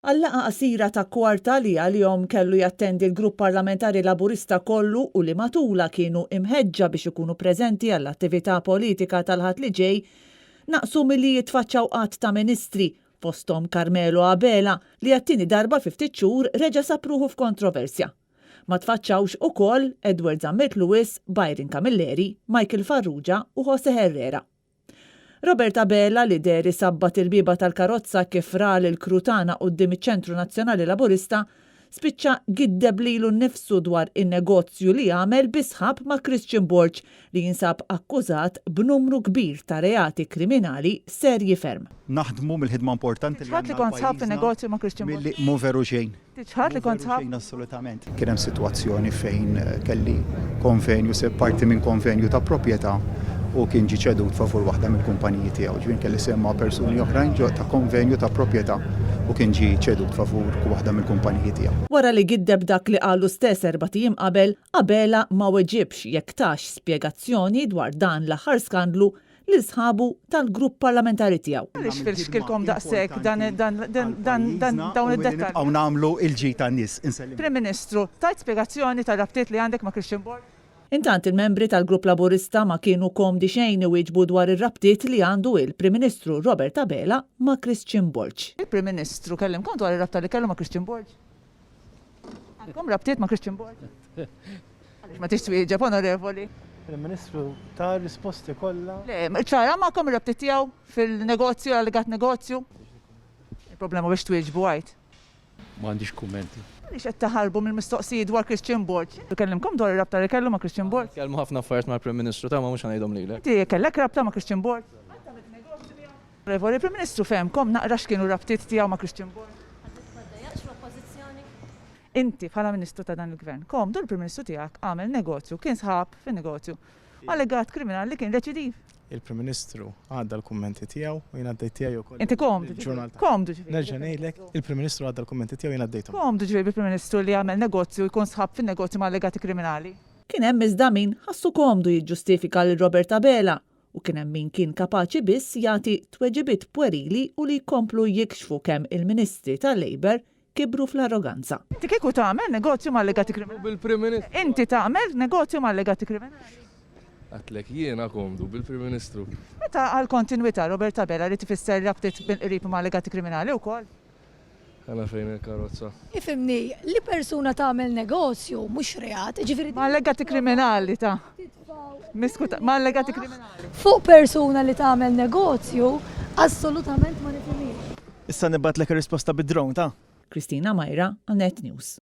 Għal-laqgħa qasira ta' kwarta li għalihom kellu jattendi l-Grupp Parlamentari Laburista kollu u li matulha kienu imħeġġa biex ikunu preżenti għall-attività politika tal-Ħadd li ġej, naqsu milli jitfaċċaw għadd ta' Ministri, fosthom Carmelo Abela li għat-tieni darba fi ftit xhur reġa' sab ruħu f'kontroversja. Ma tfaċċawx ukoll Edward Zammit Lewis, Byron Camilleri, Michael Farrugia u Jose Herrera. Robert Abela li deher isabbat il-bieba tal-karozza kif ra lill-crew tagħna quddiem iċ-Ċentru Nazzjonali Laburista, spiċċa giddeb lilu nnifsu dwar in-negozju li għamel bi sħab ma' Christian Borg li jinsab akkużat b'numru kbir ta' reati kriminali serji ferm. Naħdmu mill-ħidma importanti li għandna għal pajjiżna milli mhu veru xejn. Tiċħad li kont sħab? Xejn assolutament. Kien hemm sitwazzjoni fejn kelli konvenju, se parti minn konvenju ta' proprjetà u kien ġie ċedut favur waħda mill-kumpaniji tiegħu. Ġifieri kelli sehem ma' persuni oħrajn ġo ta' konvenju ta' proprjetà u kien ġie ċedut favur waħda mill-kumpaniji tiegħu. Wara li giddeb dak li qalu stess erbat ijiem qabel, Abela ma weġibx jekk tax spjegazzjoni dwar dan l-aħħar skandlu lil sħabu tal-grupp parlamentari tiegħu. Għaliex filxkilkom daqshekk dan dan dawn id-dettalji? Nibqgħu nagħmlu l-ġid għan-nies. Insellimlek. Prim Ministru, tajt spjegazzjoni tar-rabtiet li għandek ma' Christian Borg? Intant il-membri tal-Grupp Laburista ma kienu komdi xejn iwieġbu dwar ir-rabtiet li għandu il-Prim Ministru Robert Abela ma' Christian Borg. Il-Prim Ministru kellimkom dwar ir-rabta li kellu ma' Christian Borg? Għandkom rabtiet ma' Christian Borg? Għaliex ma tix twieġeb, onorevoli? Prim Ministru ta r-risposti kollha. Le, ċara magħkom ir-rabtiet tiegħu fil-negozju, l-allegat negozju? Il-problema biex twieġbu għid. M'għandix kummenti. Għaliex qed taħarbu mill-mistoqsijiet dwar Christian Borg? Kellimkom dwar ir-rabta li kellu ma' Christian Borg? Nitkellmu ħafna affarijiet mal-Prim Ministru ta' ma mhux ħa ngħidhom lilek. Inti kellek rabta ma' Christian Borg? Qatt għamilt negozju miegħu? Onorevoli Prim Ministru fehemkom naqra x'kienu r-rabtiet tiegħu ma' Christian Borg? Ħallik ma ddejjaqx l-Oppożizzjoni. Inti bħala Ministru ta' dan il-Gvern, komdu l-Prim Ministru tiegħek għamel negozju, kien sħab fin-negozju ma' allegat kriminal li kien reċidiv. Il-Prim Ministru għadda l-kummenti tiegħu u jien għaddejt tiegħi wkoll. Inti komdu ġifieri. Komdu ġifieri. Nerġa' ngħidlek, il-Prim Ministru għadda l-kummenti tiegħu u jien għaddejthom. Komdu ġifieri bil-Prim Ministru li għamel negozju jkun sħab fin-negozju ma' allegati kriminali. Kien hemm iżda min ħassu komdu jiġġustifika lil Robert Abela u kien hemm min kien kapaċi biss jagħti tweġibiet pwerili u li jkomplu jikxfu kemm il-Ministri tal-Labour kibru fl-arroganza. Inti kieku tagħmel negozju ma' allegati kriminali? Inti tagħmel negozju ma' allegati kriminali? Għedtlek jiena komdu bil-Prim Ministru. Meta għall-kontinwità Robert Abela ried ifisser rabtiet mill-qrib ma' allegati kriminali wkoll? Għala fejn il-karozza? Ifhimni, li persuna tagħmel negozju mhux reat, jiġifieri. Ma' allegati kriminali ta' miskuta, ma' allegati kriminali. Fuq persuna li tagħmel negozju, assolutament ma nifhimhiex. Issa nibgħatlek ir-risposta bid-drone ta'. Christina Myra għal Net News.